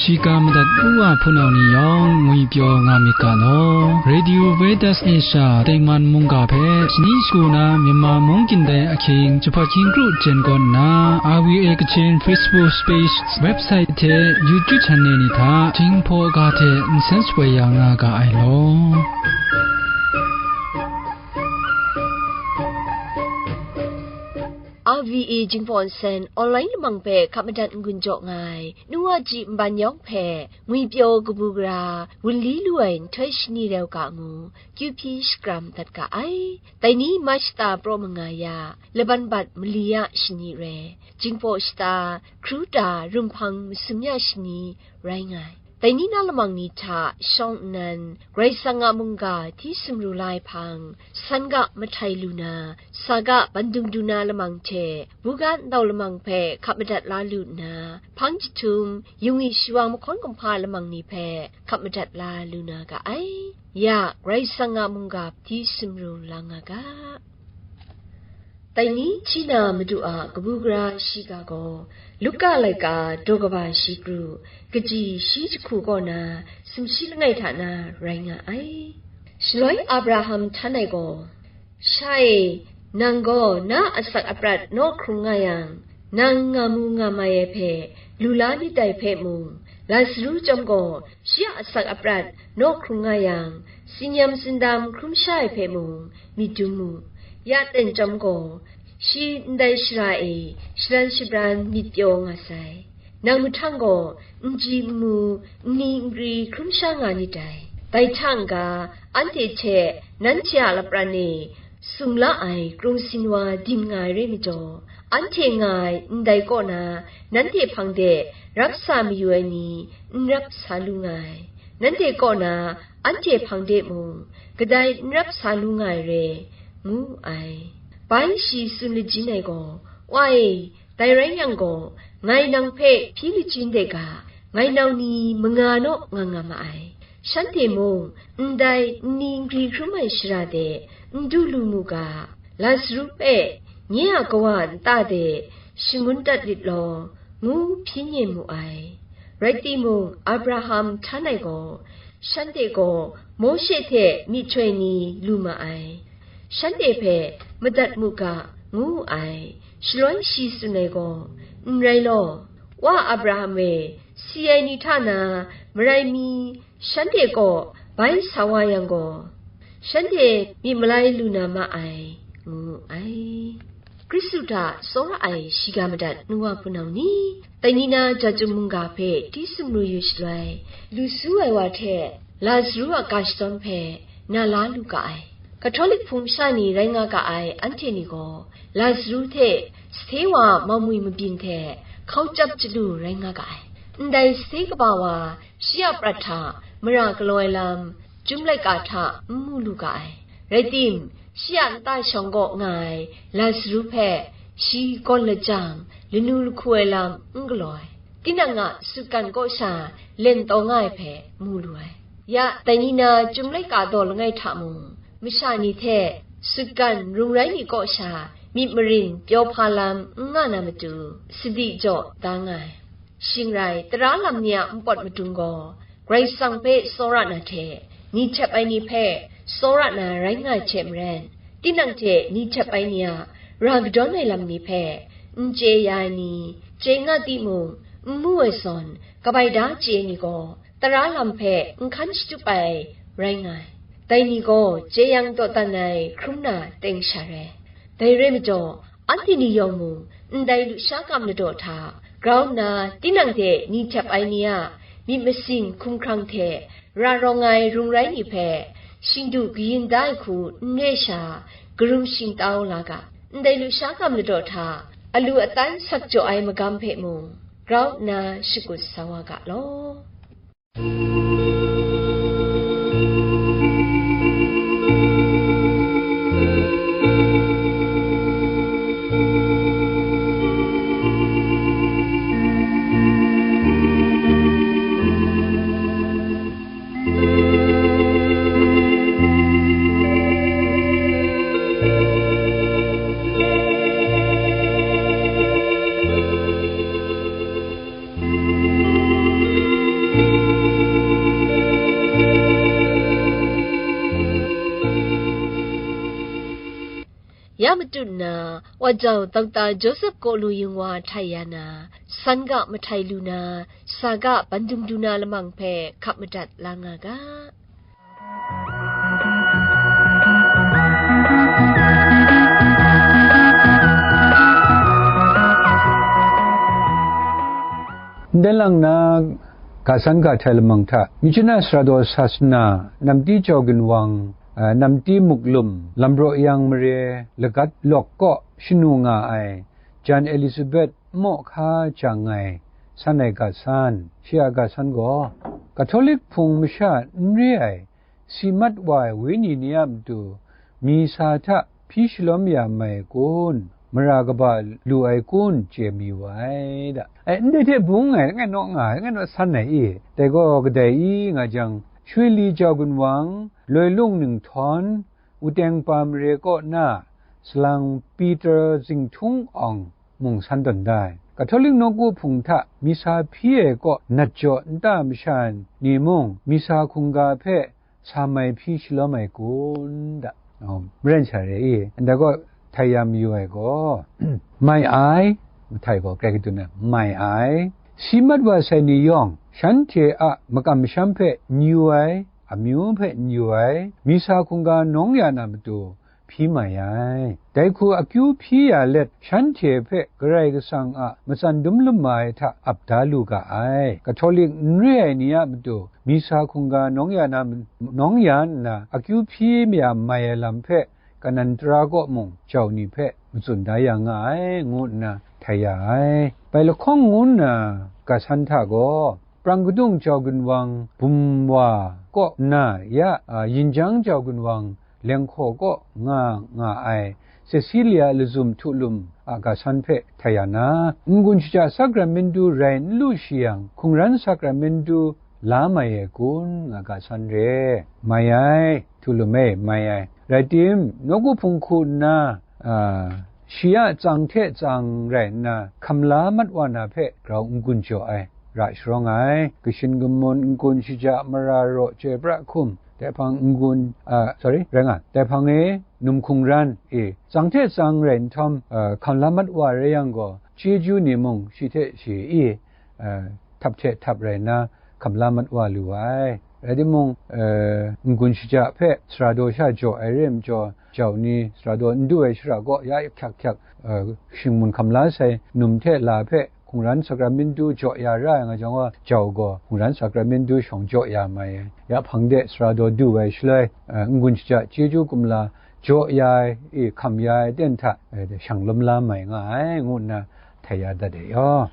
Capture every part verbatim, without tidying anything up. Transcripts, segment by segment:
Shiga madat u wa hpunau ni yawng ngwi pyaw nga myit ga law. Radio Veritas Asia tengman mungga hpe shani shagu na Myanmar mung kyin dai ahkying jahpat hkying kru jen kawn nna, R V A Kachin Facebook page, website hte YouTube channel ni hta Jinghpaw ga hte nsen shapoi ya nga ga ai law. R V A Jinghpaw Nsen online lamang hpe hkap madat n-gun jaw nga ai, nu wa ji nban yawng hpe, ngwi pyaw kabu gara, wunli lu ai nhtoi shani rau ga ngu, kyu hpyi shakram dat ga ai. Dai ni Mach shata praw manga ya, laban bat mali ya shani rai, Jinghpaw shata, Hkru ta, Rumhpang masum ya shani rai nga ai. Dai ni na lamang ni hta shawng nnan, Karai Kasang a mungga hti sumru la ai hpang, san ga mahtai lu na, sa ga bandum du na lamang hte, buga ndau lamang hpe hkap madat la lu nna, hpang jahtum, yungwi shawang mahkawn kumhpa lamang ni hpe hkap madat la lu na ga ai. Ya, Karai Kasang a mungga hti sumru la nga ga. Dai ni hti na Madu a kabu gara shiga gaw, Luka laika daw kaba shi kru, kaji shi jahku kaw na sumshi langai hta na rai nga ai. Shaloi Abraham htan ai gaw, "Sha e, nang gaw na asak aprat naw hkrung nga yang, nang nga mu nga mai ai hpe lu la nit dai hpe mung, Lazaru chyawm gaw shi a asak aprat naw hkrung nga yang, tsinyam tsindam hkrum sha ai hpe mung myit dum mu. Ya ten chyawm gaw, shi ndai shara e shalan shabran myit pyaw nga sai. Nang mahtang gaw, n ji n mu, n ni n gri hkrum sha nga nit dai. Dai hta n-ga, anhte hte nanhte a lapran e sung la ai krung sin wa dim nga ai rai majaw, anhte nga ai ndai kaw na, nanhte hpang de rap sa mayu ai ni n rap sa lu nga ai. Nanhte kaw na, anhte hpang de mung, kadai n rap sa lu nga ai re," ngu ai. Bai shi tsun lajin ai gaw, "Wa e, dai rai yang gaw, ngai nang hpe hpyi lajin de ga, ngai nau ni manga naw nga nga ma ai. Shanhte mung, ndai n ni n gri hkrum ai shara de n du lu mu ga, Lazaru hpe nye a kawa nta de shangun dat lit law," ngu hpyi nye mu ai. Rai timung, Abraham htan ai gaw, shanhte gaw Mawshe hte myihtoi ni lu ma ai. Shanhte hpe madat mu ga, ngu ai. Shaloi shi tsun ai gaw, "N rai law, wa Abraham e, si ai ni hta na marai mi shanhte kaw bai sa wa yang gaw, shanhte myit malai lu na ma ai," ngu ai. Hkristu hta tsawra ai shiga madat nu wa hpunau ni, dai ni na Jachyum mungga hpe hti sumru yu shaloi, lu su ai wa hte Lazaru a ga shadawn hpe na la lu ga ai. Catholic hpung masha ni rai nga ga ai anhte ni gaw, Lazaru hte sahte wa maumwi mabyin hte hkau chyap chyalu rai nga ga ai. Ndai sahte kaba wa shi a prat hta mara galaw ai lam, Chyum laika hta n mu lu ga ai. Rai tim, shi a nta shawng kaw nga ai Lazaru hpe shi gawn lajang, lanu lahku ai lam n galaw ai. Tinang a sutgan kaw sha len taw nga ai hpe mu lu ai. Ya, dai ni na Chyum laika daw langai hta mung, masha ni hte sutgan rung rai ni kaw sha myit marin pyaw hpa lam n nga na matu, sadi jaw da nga ai. Shing rai, tara lam ni a npawt madung gaw, Karai Kasang hpe tsawra na hte, ni htep ai ni hpe tsawra na rai nga ai hte maren, tinang hte ni htep ai ni a ra kadawn ai lam ni hpe n chye ya ai ni, chye nga timung, n mu ai zawn, kabai da chye ai ni gaw, tara lam hpe n hkan shatup ai rai nga ai. Dai ni gaw jeyang dawdan ai hkrum na teng sha rai. Dai rai majaw, anhte ni yawng mung, ndai lusha kam ladaw hta grau nna, tinang hte ni htep ai ni a myit masin hkumhkrang hte ra rawng ai rung rai ni hpe, shingdu kayin da ai hku n re sha, karum shingtau la ga. Ndai lusha kam ladaw hta alu atai sak jaw ai magam hpe mung, grau nna shakut sa wa ga law. Shatu nna, wa jau Dokta Joseph Kawlu Yung wa htai ya na, san ga mahtai lu na, sa ga bandum du na lamang hpe hkap madat la nga ga. Ndai lang na, ga san ga htai lamang hta, Myitkyina Sara daw Sasana, Namti Jau Ginwang, a, Namti Muklum, Lambraw Yang Mare, Lagat Lawk kaw shanu nga ai, Jan Elizabeth Nmawhka Jangai, san ai ga san, shi a ga san gaw, Katolik Hpung masha n re ai, si mat wa ai wenyi ni a matu, misa hta hpyi shalawm ya mai kun, mara kaba lu ai kun, chye mi wa ai da. Ai, ndai hte bung ai, langai naw nga, langai naw san ai i, dai gaw kadai i nga jang, Shwi Li Jau Ginwang, Loi Lung Ninghtawng, Wuteng Pa Mare kaw na, Salang Peter Zingthung Awng mung san tawn da ai. Katolik nawku hpung hta misa hpyi ai kaw nat jaw nta masha ni mung, misa hkungga hpe sa mai hpyi shalawm ai kun da. Oh, maren sha re i, ndai gaw htai ya mayu ai gaw, mai ai, mahtai gaw grai kadun ai, mai ai, si mat wa sai ni yawng, shanhte a makam masham hpe n yu ai, amyu hpe n yu ai, misa hkungga nawng ya na matu, hpyi mai ai. Dai hku akyu hpyi ya let, shanhte hpe Karai Kasang a matsan dum lum ai hta ap da lu ga ai. Katolik n re ai ni a matu, misa hkungga nawng ya na, nawng ya nna, akyu hpyi maya mai ai lam hpe, kanan tara kaw mung jau ni hpe matsun da ya nga ai, ngu nna htai ya ai. Bai lahkawng ngu nna ga san hta gaw, Prang Kadung Jau Ginwang Bum wa kaw nna ya, a, Yinjang Jau Ginwang Leng hkaw kaw nga nga ai Cecilia lazum htu lum a ga san hpe htai ya na, n-gun shaja sakramentu rai n lu shi yang, hkungran sakramentu la mai ai kun nga ga san re, mai ai, htu lum e, mai ai. Rai tim, nawku hpung hku nna, a, shi a tsang hte tsang rai nna, hkam la mat wa na hpe grau n-gun jaw ai, ra sharawng ai. Kashin kamun, n-gun shaja, mara raw, chyoi pra hkum, dai hpang n-gun, a, sorry, rai nga, dai hpang e, num hkungran e, tsang hte tsang rai nhtawm, a, hkam la mat wa rai yang gaw, chyeju ni mung shi hte shi i, a, htap hte htap rai nna, hkam la mat wa lu ai. Rai timung, eh, n-gun shaja hpe sara daw sha jaw ai re ai majaw, jau ni sara daw n du ai shara kaw ya hkyak hkyak, eh, shingmun hkam la sai num hte la hpe hkungran sakramentu jaw ya ra ai nga jang gaw, jau gaw hkungran sakramentu shawng jaw ya mai ai. Ya hpang de sara daw du ai shaloi, eh, n-gun shaja chyeju kumla jaw ya ai, e, hkam ya ai ten hta, eh, shang lawm la mai nga ai, ngu nna htai ya dat e yaw.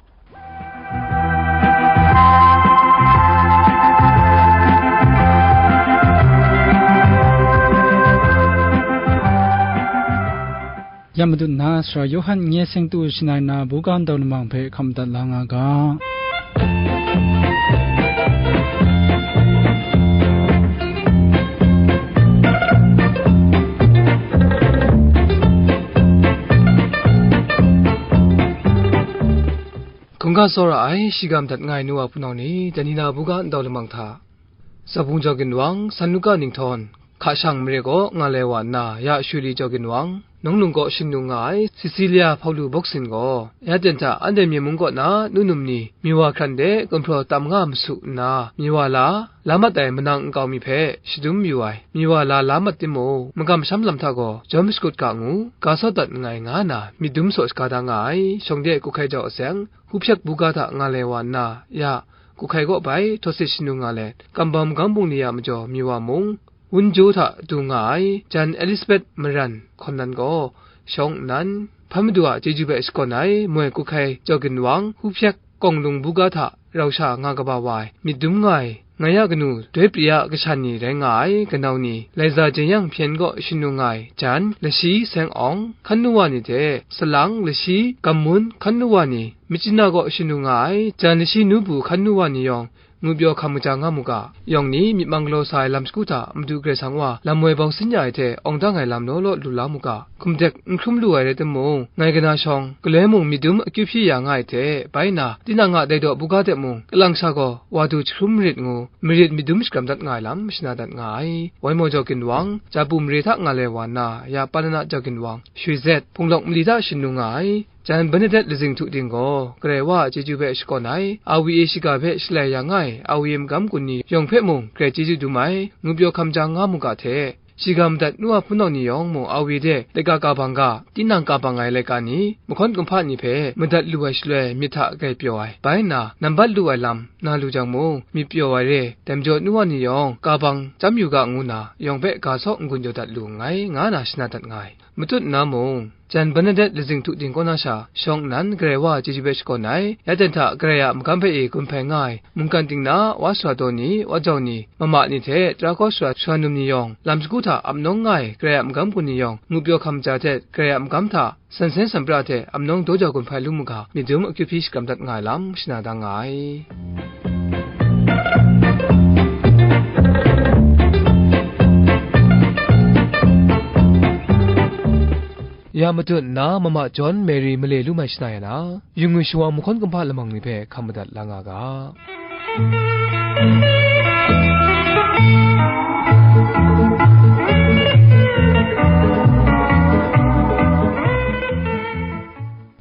Ya madat na, Sara Yawhan nye seng tu shanai na buga ndau lamang hpe hkam dat la nga ga. Hkungga tsawra ai, shigam dat nga ai nu wa hpunau ni, dai ni na buga ndau lamang hta, Zabung Jau Ginwang, San Luka Ninghtawng, Hka Shang Mare kaw nga lai wa nna, ya Shuli Jau Ginwang, Nawng Lung kaw shanu nga ai Cecilia Hpaulu Bawksin gaw, ya ten hta anhte Myen mung kaw na nu num ni, myi wa hkran de gumhpraw tam nga masu nna, myi wa la, la mat ai manang nkau mi hpe shadum yu ai, myi wa la la mat timung, magam masham lam hta gaw jawm shakut ga ngu, ga sawt dat nngai nga na, myit dum saw shaga da nga ai, shawng de kut hkai jau aseng, Hku hpyak buga hta nga lai wa nna, ya, kut hkai kaw bai, htawt sit shanu nga let, kam bam gang bungli a majaw myi wa mung, wun jaw hta du nga ai, jan Elizabeth Maran hkawn nan gaw, shawng nnan, hpa madu a chyeju hpe shakawn ai, moi kut hkai Jau Ginwang, hku hpyak Kawng Lung buga hta rau sha nga kaba wa ai, myit dum nga ai, Ngai a kanu, doi pri a kashan ni rai nga ai, kanau ni, Laiza Jin Yang Hpyen kaw shanu nga ai, jan, lashi, seng awng, hkan nu wa ni hte, salang, lashi, gamun, hkan nu wa ni, Myitkyina kaw shanu nga ai, jan, lashi, nu bu, hkan nu wa ni yawng, ngupyaw hkam kaja nga mu ga. Yawng ni myit mang galaw sa ai lam shagu hta Madu Karai Kasang wa lam woi bau sin ya ai hte awng dang ai lam law law lu la mu ga. Hkum dek n hkrum lu ai rai timung, ngai kana shawng, galoi mung myit dum akyu hpyi ya nga ai hte, bai nna, tinang a dai daw buga de mung, kalang sha gaw wa du jahkrum marit ngu, marit myit dum shakram dat nga ai lam shana dat nga ai. Wai maw jau ginwang, Japu mare hta nga lai wa nna, ya Palana jau ginwang, Shwi Zet, Hpunglawk mali hta shanu nga ai. Jan Bernadet lazing htu ting gaw, Karai Wa a chyeju hpe shakawn ai, Awi e shiga hpe shalai ya nga ai, Awi e magam gun ni yawng hpe mung, Karai chyeju dum ai, ngupyaw hkam ja nga mu ga hte, shiga madat nu a hpunau ni yawng mung, Awi de laika ka bang ga, tinang ka bang ai laika ni, mahkawn kumhpa ni hpe madat lu ai shaloi, myit hta grai pyaw ai, bai nna, nambat lu ai lam na lu jang mung, myit pyaw ai re, dai majaw nu wa ni yawng, ka bang chyam yu ga, ngu nna, yawng hpe ga saw n-gun jaw dat lu nngai, nga na shana dat nga ai. Matut nna mung, Jan Bernadet lazing htu ting kaw na sha, shawng nnan Karai Wa a chyeju hpe shakawn ai, ya ten hta Karai a magam hpe e gun hpai nga ai, mungkan ting na, wa sara daw ni, wa jau ni, mama ni hte tara kaw sara sara num ni yawng, lam shagu hta ap nawng nga ai, Karai a magam gun ni yawng, ngupyaw hkam ja hte Karai a magam hta, san sen san pra hte ap nawng daw jau gun hpai lu mu ga, myit dum akyu hpyi shakram dat nga ai lam shana da nga ai. Ya matut nna, mama John Mary male lu mai shana ya na, yu ngwi shawa mahkawn kumhpa lamang ni hpe hkam madat la nga ga.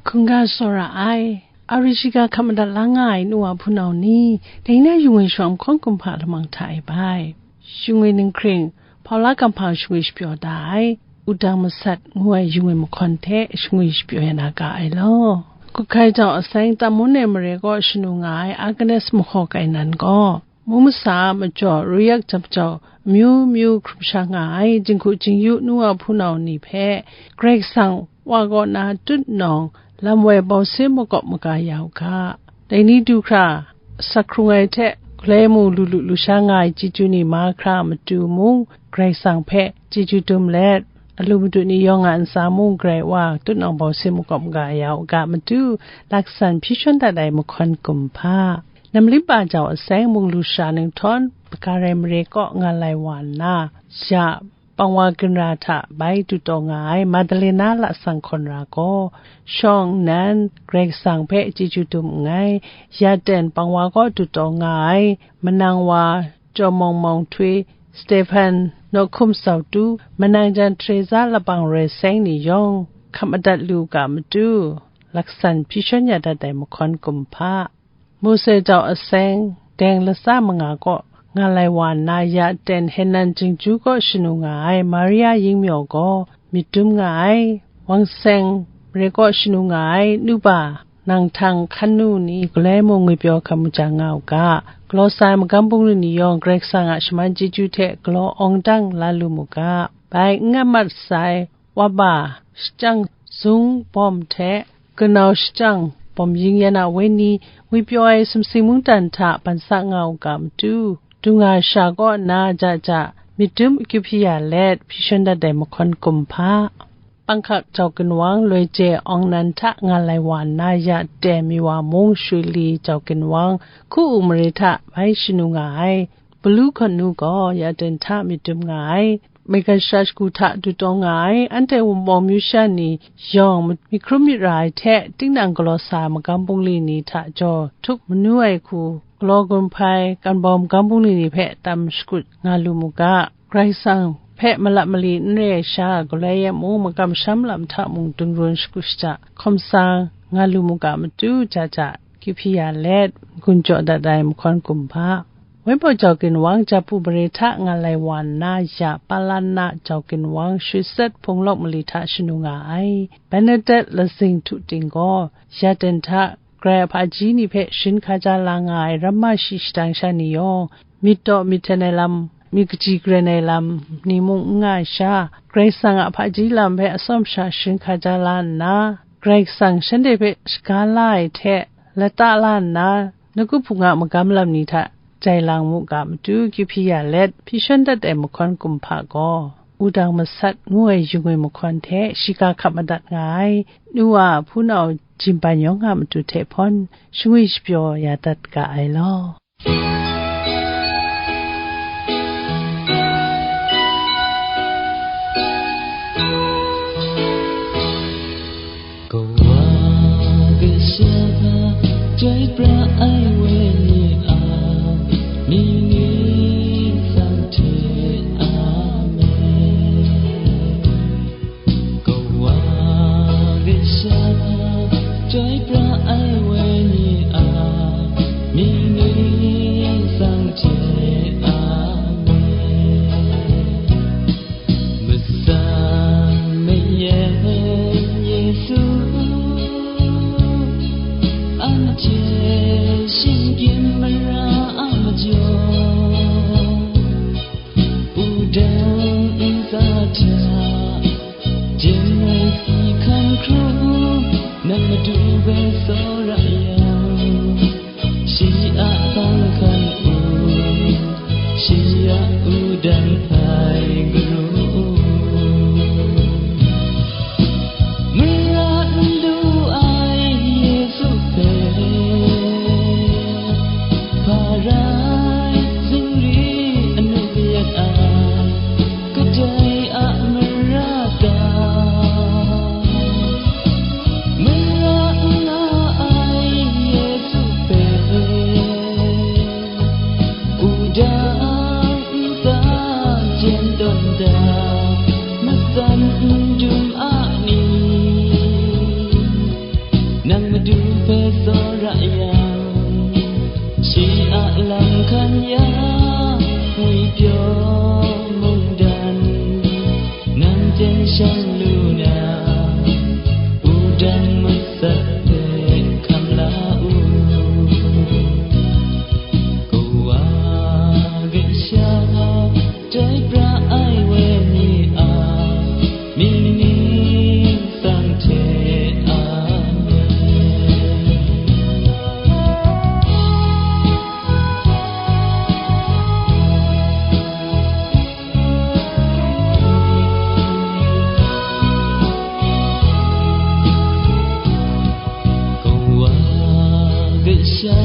Hkungga tsawra ai, Awi e shiga hkam madat la nga ai nu wa hpunau ni, dai na yu ngwi shawa mahkawn kumhpa lamang hta e bai. Yu ngwi ninghkring, Paula Kamhpang shangwi shapyaw da ai, Wudang Masat ngu ai yu ngwi mahkawn hte shangwi shapyaw ya na ga ai law. Kuhkai jau aseng Tamun e mare kaw shanu nga ai Agnes Mahkaw Kainan gaw, mung masa a majaw, ruyak jam jau, amyu myu hkrum sha nga ai, jinghku jingyu nu wa hpunau ni hpe, Karai Kasang Wa kaw na tut nawng, lam woi bau sin makawp maga ya u ga. Dai ni du hkra, asak hkrung ai hte, galoi mung lu lu lu sha nga ai chyeju ni mahkra matu mung, Karai Kasang hpe chyeju dum let, alu madu ni yawng a ntsa mung Karai Wa tut nawng bau sin makawp maga ya u ga matu, laksan hpyi shawn dat ai mahkawn kumhpa. Namlimpa jau aseng mung lu sara ninghtawn, Bagarai mare kaw nga lai wa nna, ya Pangwa ginra hta bai du taw nga ai Madalena lasang hkawn ra gaw, shawng nnan Karai Kasang hpe chyeju dum nngai, ya ten Pangwa kaw du taw nga ai manang wa Jaw Mawng Mawng Htwi, Stephen Nawhkum Sautu, manang jan Teresa Labang Roi Seng ni yawng hkap madat lu ga matu, laksan hpyi shawn ya dat ai mahkawn kumhpa. Mose jau aseng, deng latsa manga kaw nga lai wa nna, ya ten Henan Jingju kaw shanu nga ai Maria Yingmyaw gaw myit dum nga ai, Wang Seng mare kaw shanu nga ai nuba, nang htang hkan nu ni galoi mung ngwipyaw hkam maja nga u ga, galaw sa ai magam bungli ni yawng Karai Kasang a shaman chyeju hte galaw awng dang la lu mu ga, bai n mat sai, waba shachyang zung bawm hte, kanau shachyang bawm ying yan a wenyi, ngwipyaw ai sumsing mungdan hta ban sa nga u ga matu, du nga sha kaw nna ja ja myit dum akyu hpyi ya let, hpyi shawn dat ai mahkawn kumhpa. Panghkak jau ginwang loi je awng nan hta nga lai wa nna, ya ten mi wa mung shwi li jau ginwang hku u mare hta bai shanu nga ai, Palu hkawn nu gaw ya ten hta myit dum nga ai. Maigan sara shagu hta du taw nga ai, anhte wunpawng myu sha ni yawng myit hkrum myit ra ai hte, tinang galaw sa ai magam bungli ni hta jaw htup manu ai hku, galaw gun hpai, kan bau magam bungli ni hpe tam shakut nga lu mu ga, Karai Kasang hpe malap mali n re ai sha, galoi e mung, makam masham lam hta mung, dungrun shakut shaja hkawm sa nga lu mu ga matu, ja ja kyu hpyi ya let, n-gun jaw dat ai mahkawn kumhpa. Wenpawt jau ginwang, Japu mare hta nga lai wa nna, ya Palana jau ginwang, Shwi Zet Hpunglawk mali hta shanu nga ai Bernadet lazing htu ting gaw, ya ten hta Karai a hpaji ni hpe sharin hkaja la nga ai ramma shi shadang sha ni yawng, myit daw myit hten ai lam, myit kaji karen ai lam ni mung n nga ai sha, Karai Kasang a hpaji lam hpe atsawm sha sharin hkaja la nna, Karai Kasang shanhte hpe shaga la ai hte, lata la nna, nawku hpung a magam lam ni hta jai lang mu ga matu, kyu hpyi ya let, hpyi shawn dat ai mahkawn kumhpa gaw, wudang masat ngu ai yu ngwi mahkawn hte shiga hkap madat nga ai, nu wa hpunau jimban yawng a matu hte hpawn, shangwi shapyaw ya dat ga ai law. Dang ntsa hta, jeng ai si hkan hkrum, nang Madu hpe tsawra yang, shi a hpang hkan u, shi a wudang hpai garu u. Mara n lu ai Yesu hpe, hpa rai zingri anu yet ai, kadai a mara ta? Mara n nga ai Yesu hpe, wudang ntsa jen tawn da, matsan n dum a ni? Nang Madu hpe tsawra yang, shi a lam hkan ya, ngwipyaw mungdan, nang jen shang lu na, wudang masat hpe hkam la u. Kawa kasha, chyoi pra ai wenyi a mying ni sang hte, Amen. Kawa kasha,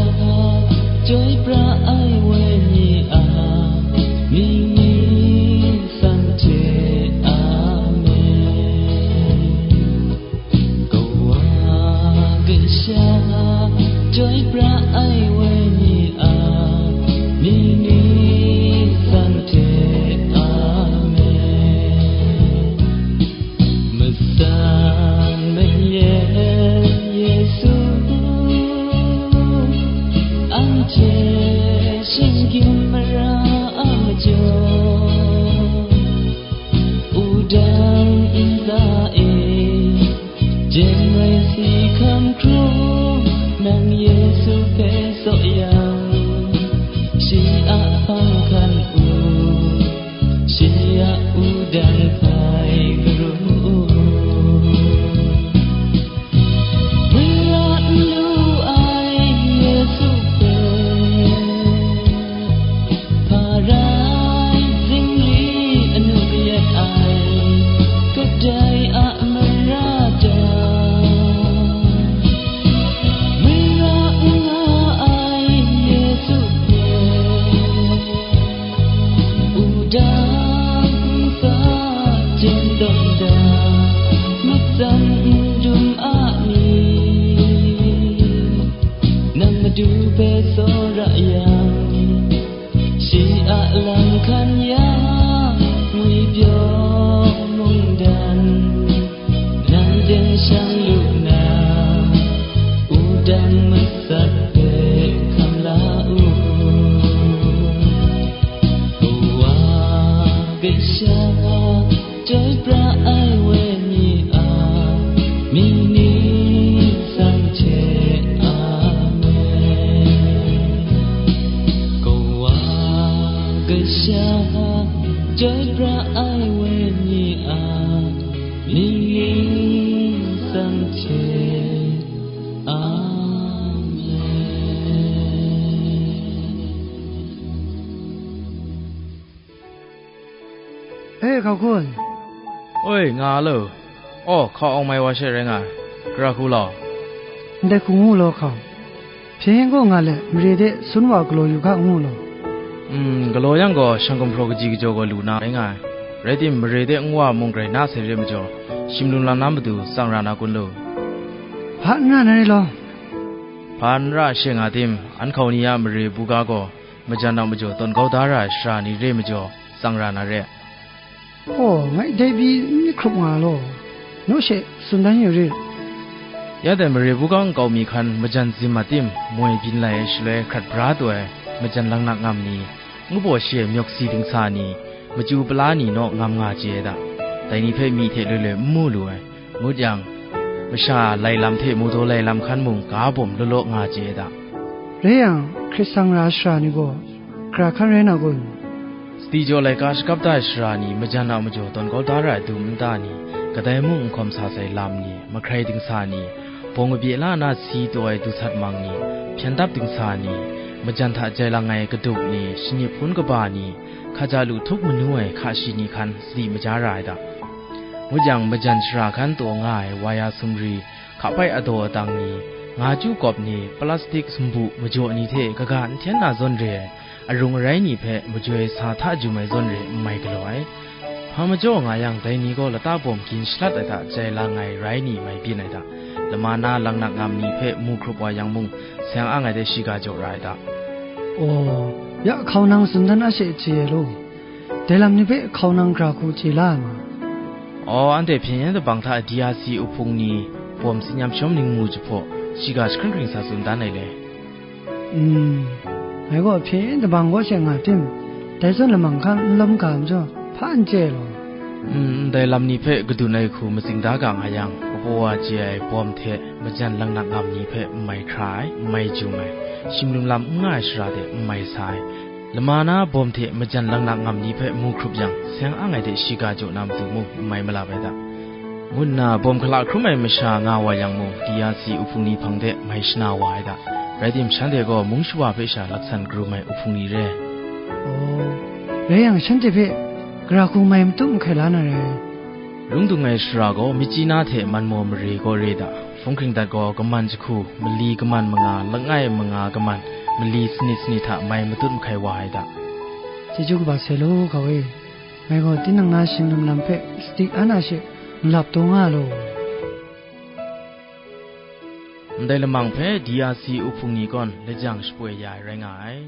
chyoi pra ai wenyi a mying ni sang hte, Amen. Kawa kasha, chyoi pra ai wenyi a mying ni sang hte, Amen. Matsan mayen Yesu, anhte shinggyim mara a majaw, wudang nta e, jeng ai si hkam hkrum, nang Yesu hpe tsaw yang, shi a hpang hkan u, shi a wudang hpai garu u. Mara n lu ai Yesu hpe, hpa rai zingri anu yet ai, kadai a mara ta? Mara n nga ai Yesu hpe, wudang nta jen tawn da, matsan n dum a ni? Nang Madu hpe tsawra yang, shi a lam hkan ya, ngwipyaw mungdan, nang jen shang lu na, wudang masat hpe hkam la u. Kawa kasha, chyoi pra ai wenyi a mying ni sang hte, Amen. Kawa kasha, chyoi pra ai wenyi a mying ni sang hte, Amen. E, hkau hkun. Oi, nga lo. Aw, hkau awng mai wa she rai nga ai. Gara hku law. Ndai hku ngu law, hkau. Hpyen gaw nga let, mare de sun wa galaw yu ga, ngu law. Mm, galaw yang gaw, shang gumhpraw kaji kajaw gaw lu na rai nga ai. Rai tim, mare de nwa mung grai na sai re majaw, shim lung lam na matu tsang ra na kun lo? Hpa n ra na re law. Hpa n ra she nga tim, an hkau ni a mare buga gaw, majan a majaw tawn kau da ra ai sara ni re majaw, tsang ra na re. Aw, ngai dai pyi n myit hkrup nga law, naw she tsun dan yu rit. Ya dai mare buga nkau mi hkan majan zim mat tim, moi byin lai ai shaloi hkrat bra taw ai majan laknak ngam ni, ngu baw shi ai myawk si dingsa ni, machyu pala ni naw ngam nga chye ai da. Dai ni hpe myi hte loi loi n mu lu ai, ngut yang, masha lai lam hte mawdaw lai lam hkan mung ga bawm law law nga chye ai da. Rai yang, hkrit sang ra ai sara ni gaw, gara hkan rai na kun? Tsi jaw laika shakap da ai sara ni, majan a majaw tawn kau da ra ai dum nta ni, kadai mung n hkawm sa sai lam ni, mahkrai dingsa ni, bawng kabye la na si taw ai du sat mang ni, hpyan dap dingsa ni, majan hta jai lang ai kadup ni, shanip hpun kaba ni, hkaja lu htup manu ai hka shi ni hkan sadi maja ra ai da. Ngut yang, majan shara hkan taw nga ai waya sumri, hkapai adaw adang ni, nga chyu kawp ni, plastik sumbu majaw ni hte kaga n hten na zawn re ai, arung arai ni hpe majoi sa hta jum ai zawn re n mai galaw ai. Hpa majaw nga yang, dai ni gaw lata bawm gin shalat ai hta jai lang ai rai ni mai byin ai hta, lama na langnak ngam ni hpe mu hkrup wa yang mung, seng ang ai de shiga jaw ra ai hta. Aw, ya hkau nang tsun dan a she chye ai law, dai lam ni hpe hkau nang gra hku chye la ai ma? Aw, anhte hpyen yen dabang hta D R C uhpung ni bawm tsin yam shawm ning mu jahpaw, shiga jahkring hkring sa tsun dan ai le. Mm, ngai gaw hpyen yen dabang kaw she nga tim, dai zawn lamang hkan n lawm ga majaw, hpa n chye law. Mm, ndai lam ni hpe kadun ai hku matsing da ga nga yang, kapaw wa chye ai bawm hte majan langnak ngam ni hpe n mai hkra ai, n mai jum ai, shinglim lam n nga ai shara de n mai sa ai, lama na bawm hte majan langnak ngam ni hpe mu hkrup yang, seng ang ai de shiga jaw na matu mung n mai malap ai da. Ngu nna bawm hkala hkrum ai masha nga wa yang mung, D R C uhpung ni hpang de mai shana wa ai da. Rai tim, shanhte gaw mung shawa hpe sha laksan karum ai uhpung ni re. Aw, rai yang, shanhte hpe gara hku mai matut mahkai la na rai. Lung dung ai shara gaw, Myitkyina hte Manmaw mare gaw re da. Hpung hkring dat gaw, kaman jahku, mali kaman manga, langai manga kaman, mali sanit sanit hta mai matut mahkai wa ai da. Chyeju kaba sai law, hkau e. Ngai gaw tinang na shinglim lam hpe sadi an a she nlap taw nga law. Ndai lamang hpe D R C uhpung ni gaw lajang shapoi ya ai rai nga ai.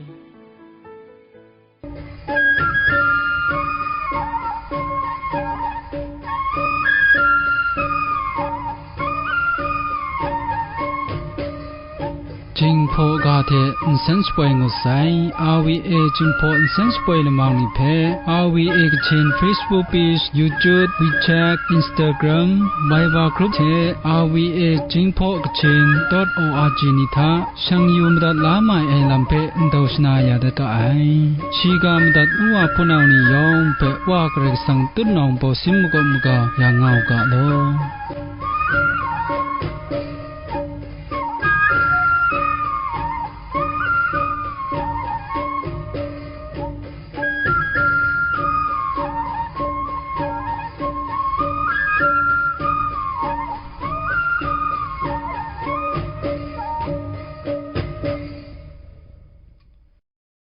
Jinghpaw ga hte nsen shapoi ngut sai, R V A Jinghpaw nsen shapoi lamang ni hpe, R V A Kachin Facebook page, YouTube, WeChat, Instagram, Viber group hte R V A Jinghpaw Kachin dot O R G ni hta shang yu madat la mai ai lam hpe ndau shana ya dat ga ai. Shiga madat u wa hpunau ni yawng hpe Wa Karai Kasang tutnawng bawsin makawp maga ya nga u ga law.